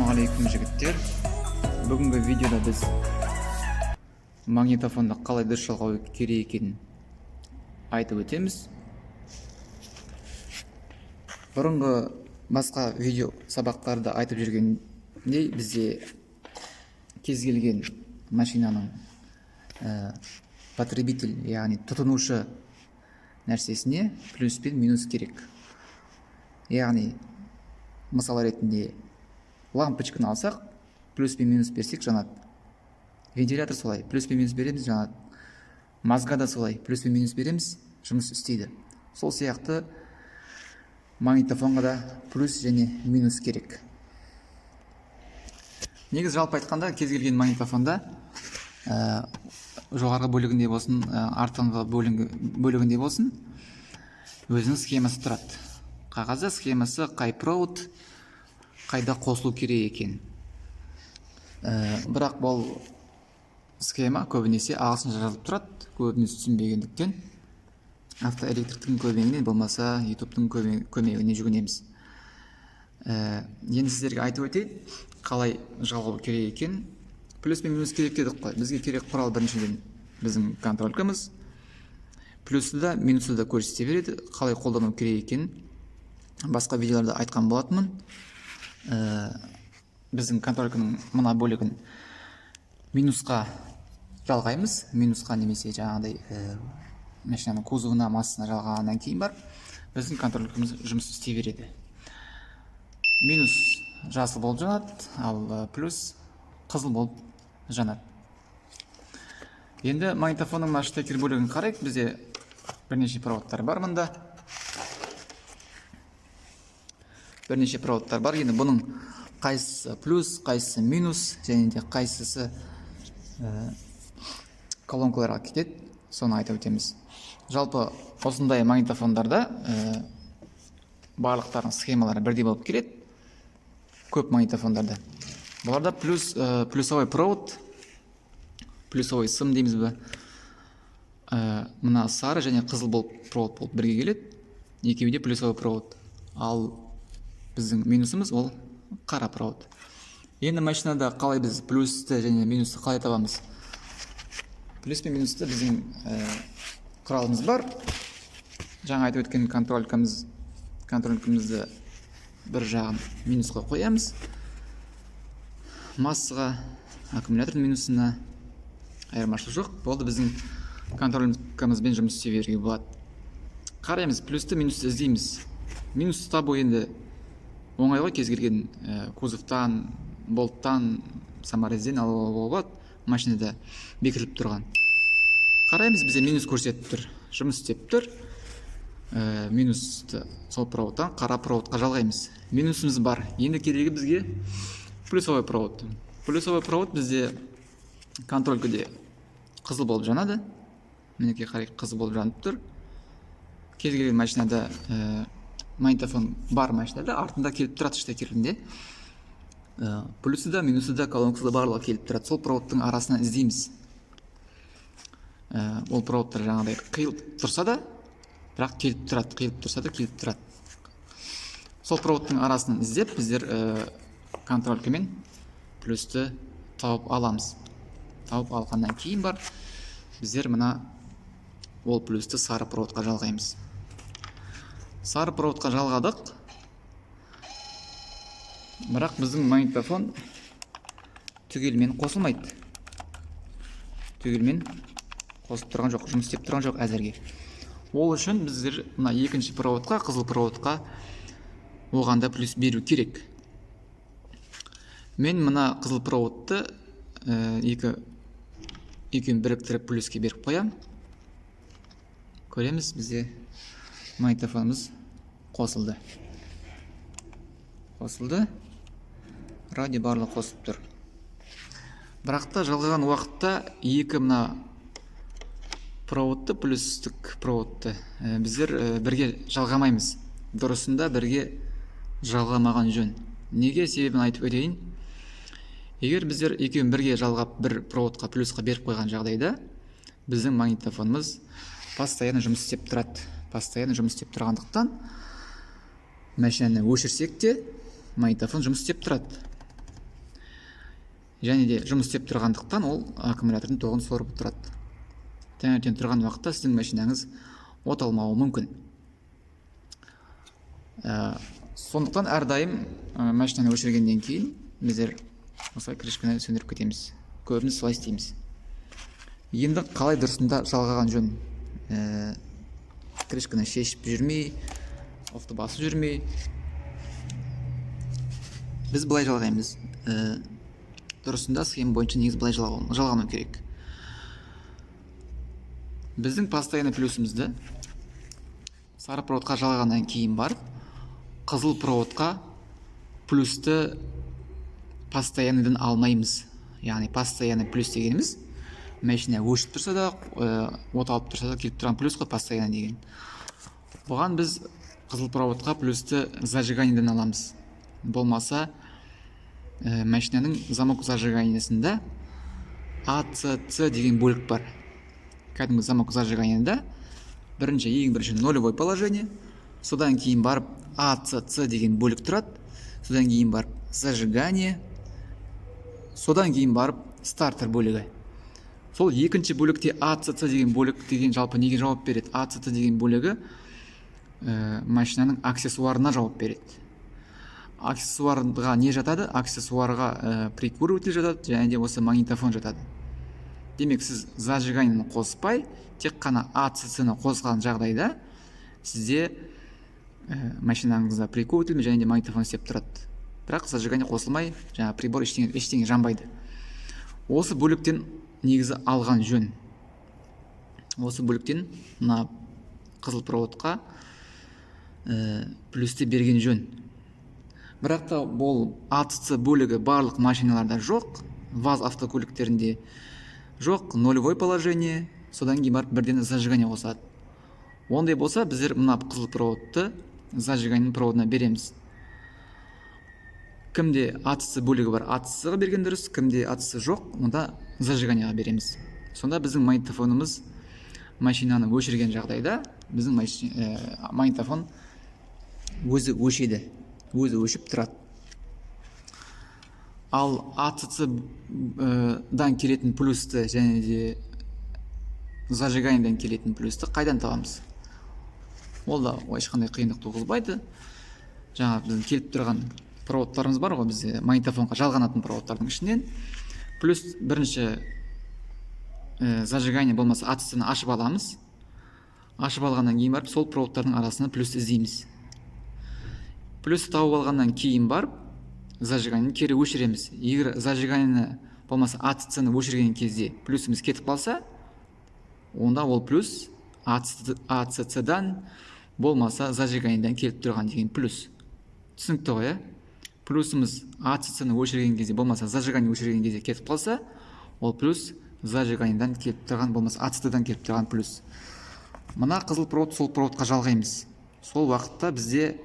Ассалаумағалейкум, жігіттер! Бүгінгі видеода біз магнитофонды қалай дұрыс жалғау керек екенін айтып өтеміз. Бұрынғы басқа видео сабақтарда айтып жүргендей, бізде кез келген машинаның потребитель, яғни тұтынушы нәрсесіне плюс пен минус керек. Яғни, мысал ретінде, лампочканы алсақ, плюс пен минус берсек, жанады. Вентилятор солай, плюс пен минус береміз, жанады. Мазга да солай, плюс пен минус береміз, жұмыс істейді. Сол сияқты магнитофонға да плюс және минус керек. Негізі, жалпы айтқанда, кез келген магнитофонда жоғарғы бөлігінде болсын, артыңғы бөлігінде болсын, өзінің схемасы тұрады қағазда. Схемасы, қай провод қайда қосылу керек екен. Бірақ бұл схема көбінесе ағылшынша жазылып тұрады. Көбіміз түсінбегендіктен, автоэлектриктің көмегіне, болмаса Ютубтың көмегіне жүгінеміз. Енді сіздерге айтып өтейін, қалай жалғау керек екен. Плюс пен минус керек дедік қой. Бізге керек құрал, біріншіден, біздің контролькамыз. Плюсті да, минусты да көрсете береді. Қалай қолдану керек екенін басқа видеоларда айтқан болатынмын. Біздің контрольканың мына бөлігін минусқа жалғаймыз. Минусқа немесе жаңағыдай машинаның кузовына, массасына жалғағаннан кейін барып біздің контролькамыз жұмыс істей береді. Минус жасыл болып жанады, ал плюс қызыл болып жанады. Енді магнитофонның мына штекер бөлігін қарайық. Бізде бірнеше проводтар бар мында, бірнеше проводтар бар. Енді бұның қайсысы плюс, қайсысы минус және де қайсысы колонкаларға кетеді, соны айтып өтеміз. Жалпы, осындай магнитофондарда барлықтарының схемалары бірдей болып келеді. Көп магнитофондарда, бұларда плюс, плюсовой провод, плюсовой сым дейміз бе, мына сары және қызыл болып, провод болып бірге келеді. Екеуі де плюсовой провод. Ал біздің минусымыз ол қара провод. Енді машинада қалай біз плюсті және минусты қалай табамыз? Плюс пен минусты біздің құралымыз бар, жаңа айтып өткен контролькамыз. Контролькамызды бір жағын минусқа қоямыз, массаға, аккумулятордың минусына, айырмашылық жоқ. Болды, біздің контролькамызбен жұмыс істей беруге болады. Қараймыз, плюсті, минусты іздейміз. Минусты табу енді оңай ғой, кез келген кузовтан, болттан, саморезден алуға болады, машинада бекітіліп тұрған. Қараймыз, бізде минус көрсетіп тұр, жұмыс істеп тұр. Минусты сол проводтан қара проводқа жалғаймыз. Минусымыз бар. Енді керегі бізге плюсовой провод. Плюсовой провод бізде контролькіде қызыл болып жанады. Мінекей, қарайық, қызыл болып жанып тұр. Кез келген машинада, магнитофон бар машинада артында келіп тұрады, штекерінде плюсы да, минусы да, колонкасы да, барлығы келіп тұрады. Сол проводтың арасынан іздейміз. Ол проводтар жаңағыдай қиылып тұрса да, бірақ келіп тұрады, қиылып тұрса да, келіп тұрады. Сол проводтың арасынан іздеп, біздер контролькамен плюсті тауып аламыз. Тауып алғаннан кейін барып біздер мына ол плюсті сары проводқа жалғаймыз. Сары проводқа жалғадық, бірақ біздің магнитофон түгелімен қосылмайды, түгелімен қосылып тұрған жоқ, жұмыс істеп тұрған жоқ әзірге. Ол үшін біздер мына екінші проводқа, қызыл проводқа, оған да плюс беру керек. Мен мына қызыл проводты екеуін біріктіріп, плюске беріп қоямын. Көреміз, бізде магнитофонымыз қосылды. Қосылды, радио, барлығы қосылып тұр. Бірақ та жалғаған уақытта екі мына проводты, плюстік проводты біздер бірге жалғамаймыз. Дұрысында бірге жалғамаған жөн. Неге? Себебін айтып өтейін. Егер біздер екеуін бірге жалғап, бір проводқа, плюсқа беріп қойған жағдайда, біздің магнитофонымыз постоянно жұмыс істеп тұрады. Постоянно жұмыс істеп тұрғандықтан, машинаны өшірсек те, магнитофон жұмыс істеп тұрады. Және де жұмыс істеп тұрғандықтан, ол аккумулятордың тоғын сорып тұрады. Таңертең тұрған уақытта сіздің машинаңыз от алмауы мүмкін. Сондықтан әрдайым машинаны өшіргеннен кейін біздер осылай крышканы сөндіріп кетеміз, көбіміз солай істейміз. Енді қалай дұрысында жалғаған жөн? Крышканы шешіп жүрмей, оффты басып жүрмей, біз былай жалғаймыз. Дұрысында схема бойынша негізі былай жалғану керек. Біздің постоянный плюсімізді сары проводқа жалғағаннан кейін барып, қызыл проводқа плюсті постоянныйдан алмаймыз. Яғни постоянный плюс дегеніміз машина өшіп тұрса да, от алып тұрса да келіп тұрған плюс қой постоянный деген. Бұған біз қызыл проводқа плюсті зажиганиеден аламыз. Болмаса машинаның замок зажиганиесінде АЦЦ деген бөлік бар. Кәдімгі замок зажиганиеда бірінші, ең бірінші нулевой положение, содан кейін барып АЦЦ деген бөлік тұрады, содан кейін барып зажигание, содан кейін барып стартер бөлігі. Сол екінші бөлікте АЦЦ деген бөлік деген жалпы неге жауап береді? АЦЦ деген бөлігі машинаның аксессуарына жауап береді. Аксессуарға не жатады? Аксессуарға прикуриватель жатады және де осы магнитофон жатады. Демек, сіз зажиганиені қоспай, тек қана АЦЦ-ны қосқан жағдайда сізде машинаңызда прикуриватель және де магнитофон істеп тұрады, бірақ зажигание қосылмай, жаңағы прибор, ештеңе, ештеңе жанбайды. Осы бөліктен негізі алған жөн. Осы бөліктен мына қызыл проводқа плюсті берген жөн. Бірақ та бұл АЦЦ бөлігі барлық машиналарда жоқ, ВАЗ автокөліктерінде жоқ. Нулевой положение, содан кейін барып бірден зажигание қосады. Ондай болса, біздер мына қызыл проводты зажиганиенің проводына береміз. Кімде АЦЦ бөлігі бар, АЦЦ ға берген дұрыс. Кімде АЦЦ жоқ, онда зажиганияға береміз. Сонда біздің магнитофонымыз машинаны өшірген жағдайда біздің магнитофон өзі өшеді, өзі өшіп тұрады. Ал АЦЦ дан келетін плюсті және де зажиганиеден келетін плюсті қайдан табамыз? Ол да ешқандай қиындық туғызбайды. Жаңа біздің келіп тұрған проводтарымыз бар ғой, бізде магнитофонға жалғанатын проводтардың ішінен плюс бірінші зажигание болмаса АЦЦ ны ашып аламыз. Ашып алғаннан кейін барып, сол проводтардың арасынан плюс іздейміз. Плюсті тауып алғаннан кейін барып, зажиганиені кері өшіреміз. Егер зажиганиені болмаса АЦЦ ны өшірген кезде плюсіміз кетіп қалса, онда ол плюс АЦЦ-дан болмаса зажиганиеден келіп тұрған деген плюс. Түсінікті ғой, иә? Плюсіміз АЦЦ ны өшірген кезде болмаса зажигание өшірген кезде кетіп қалса, ол плюс зажиганиеден келіп тұрған болмаса АЦЦ-дан келіп тұрған плюс. Мына қызыл провод сол проводқа жалғаймыз. Сол уақытта бізде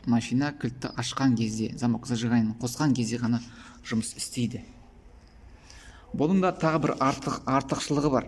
машина кілтті ашқан кезде, замок зажиганиені қосқан кезде ғана жұмыс істейді. Бұның да тағы бір артықшылығы бар.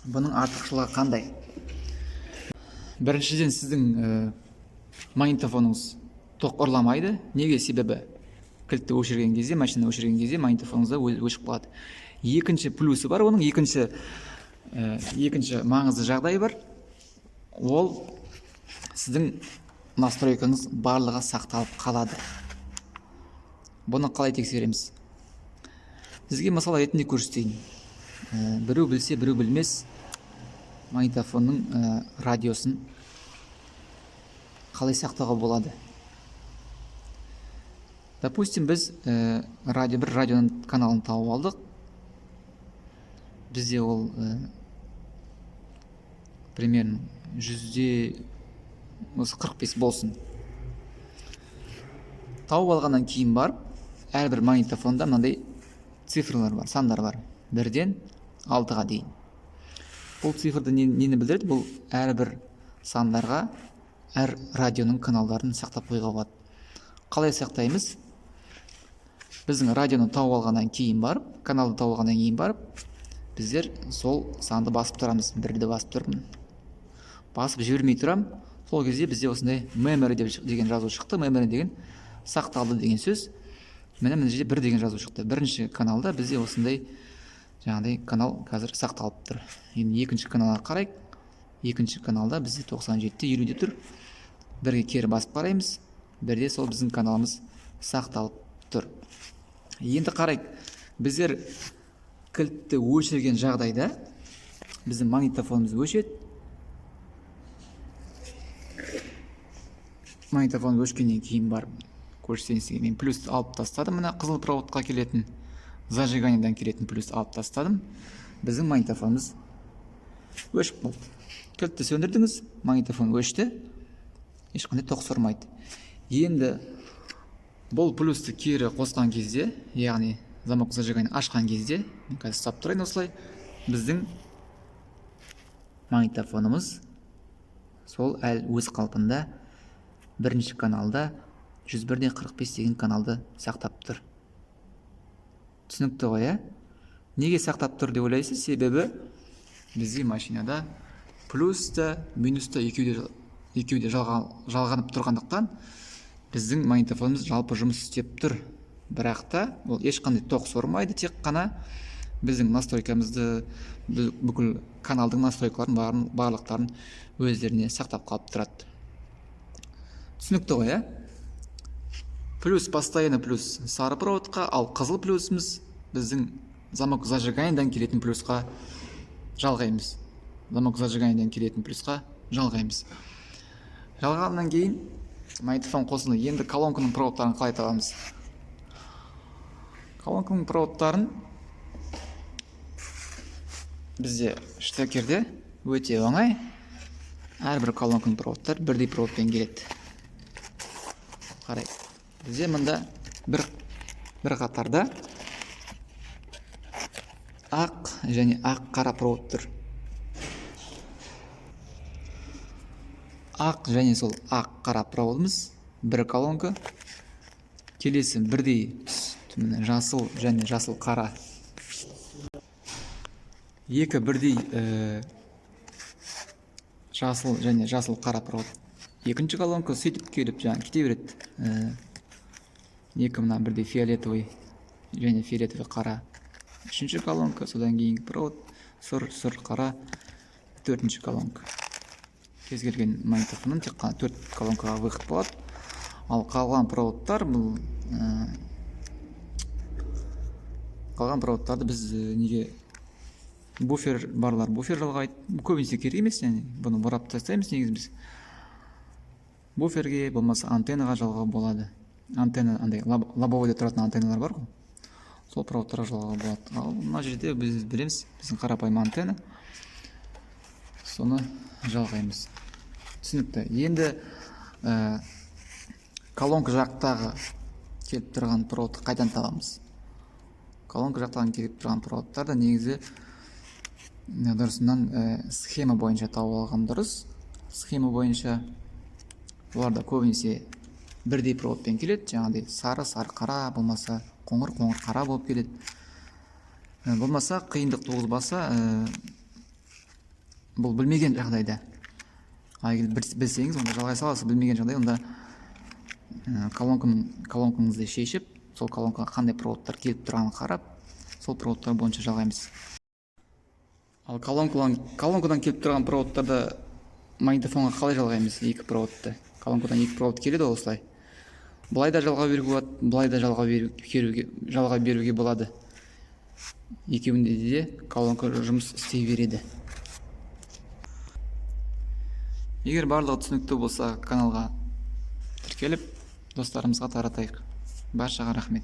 Бұның артықшылығы қандай? Біріншіден, сіздің магнитофоныңыз тоқ ұрламайды. Неге? Себебі кілтті өшірген кезде, машина өшірген кезде магнитофоныңыз да өшіп қалады. Екінші плюсы бар оның, екінші маңызды жағдайы бар. Ол сіздің настройкаңыз барлығы сақталып қалады. Бұны қалай тексереміз? Сізге мысал ретінде көрсетейін. Біреу білсе, біреу білмес, магнитофонның радиосын қалай сақтауға болады? Допустим, біз бір радионың каналын тауып алдық. Бізде ол примерно жүзде осы 45 болсын. Тауып алғаннан кейін барып, әрбір магнитофонда мынандай цифрлар бар, сандар бар, 1-ден 6-ға дейін. Бұл цифрды нені білдіреді? Бұл әрбір сандарға әр радионың каналдарын сақтап қоюға болады. Қалай сақтаймыз? Біздің радионы тауып алғаннан кейін барып, каналды тауып алғаннан кейін барып, біздер сол санды басып тұрамыз. 1-ді басып тұрмын, басып жібермей тұрамын. Сол кезде бізде осындай memory деп деген жазу шықты. Memory деген сақталды деген сөз. Міне, мына жерде 1 деген жазу шықты. Бірінші каналда бізде осындай жаңағыдай канал қазір сақталып тұр. Енді екінші каналға қарайық. Екінші каналда бізде 97-50 деп тұр. Бірге кері басып қараймыз. Бірде сол біздің каналымыз сақталып тұр. Енді қарайық. Біздер кілтті өшірген жағдайда біздің магнитофонымыз өшеді. Магнитофон өшкеннен кейін барып көрсетейін сізге. Мен плюс алып тастадым, мына қызыл проводқа келетін, зажиганиедан келетін плюс алып тастадым. Біздің магнитофонымыз өшіп болды. Кілтті сөндірдіңіз, магнитофон өшті, ешқандай тоқ сормайды. Енді бұл плюсті кері қосқан кезде, яғни замок зажигания ашқан кезде, мен қазір ұстап тұрайын осылай, біздің магнитофонымыз сол әлі өз қалпында бірінші каналда 101.45 деген каналды сақтап тұр. Түсінікті ғой, ә? Неге сақтап тұр деп ойлайсыз? Себебі бізде машинада плюс та минус та екеуі де жалғанып тұрғандықтан біздің магнитофонымыз жалпы жұмыс істеп тұр. Бірақ та ол ешқандай тоқ сормайды, тек қана біздің настройкамызды, бүкіл каналдың настройкаларын барлықтарын өздеріне сақтап қалып тұрады. Түсінікті ғой, ә? Плюс постоянно плюс сары проводқа, ал қызыл плюсіміз біздің замок зажиганиедан келетін плюсқа жалғаймыз. Замок зажиганиедан келетін плюсқа жалғаймыз. Жалғағаннан кейін магнитофон қосылды. Енді колонканың проводтарын қалай табамыз? Колонканың проводтарын бізде штекерде өте оңай. Әрбір колонканың проводтары бірдей проводпен келеді. Қарайық. Бізде мында бір қатарда ақ және ақ қара провод тұр. Ақ және сол ақ қара проводымыз бір колонка. Келесі бірдей түс, міне жасыл және жасыл қара. Екі бірдей жасыл және жасыл қара провод. Екінші колонка сөйтіп келіп жаңа кете береді. Екі мына бірдей фиолетовый және фиолетовый қара. Үшінші колонка, содан кейінгі провод сұр, сұр, қара. Төртінші колонка. Кез келген магнитофоннан тек қана 4 колонкаға выход болады. Ал қалған проводтар бұл, қалған проводтарды біз неге буфер барлар буфер жалғайды. Көбінесе керек емес, яғни бұны бұрап тастаймыз негізі біз. Буферге болмаса антеннаға жалғауға болады. Антенна андай лобовойда тұратын антенналар бар ғой, сол проводтарға жалғауға болады. Ал мына жерде біз білеміз, біздің қарапайым антенна, соны жалғаймыз. Түсінікті. Енді колонка жақтағы келіп тұрған проводты қайдан табамыз? Колонка жақтан келіп тұрған проводтарды негізі дұрысынан схема бойынша тауып алған дұрыс. Схема бойынша олар да көбінесе бірдей проводпен келеді, жаңағыдай сары, сары қара, болмаса қоңыр, қоңыр қара болып келеді. Болмаса қиындық туғызбаса, бұл білмеген жағдайда, ал егер білсеңіз, онда жалғай саласыз. Білмеген жағдайда онда колонкаңызды шешіп, сол колонкаға қандай проводтар келіп тұрғанын қарап, сол проводтар бойынша жалғаймыз. Ал колонкадан келіп тұрған проводтарды магнитофонға қалай жалғаймыз? Екі проводты. Колонкадан екі провод келеді ғой осылай. Былай да жалғау беруге болады, былай да жалғау беруге болады. Екеуінде де колонка жұмыс істей береді. Егер барлығы түсінікті болса, каналға тіркеліп, достарымызға таратайық. Баршаға рахмет.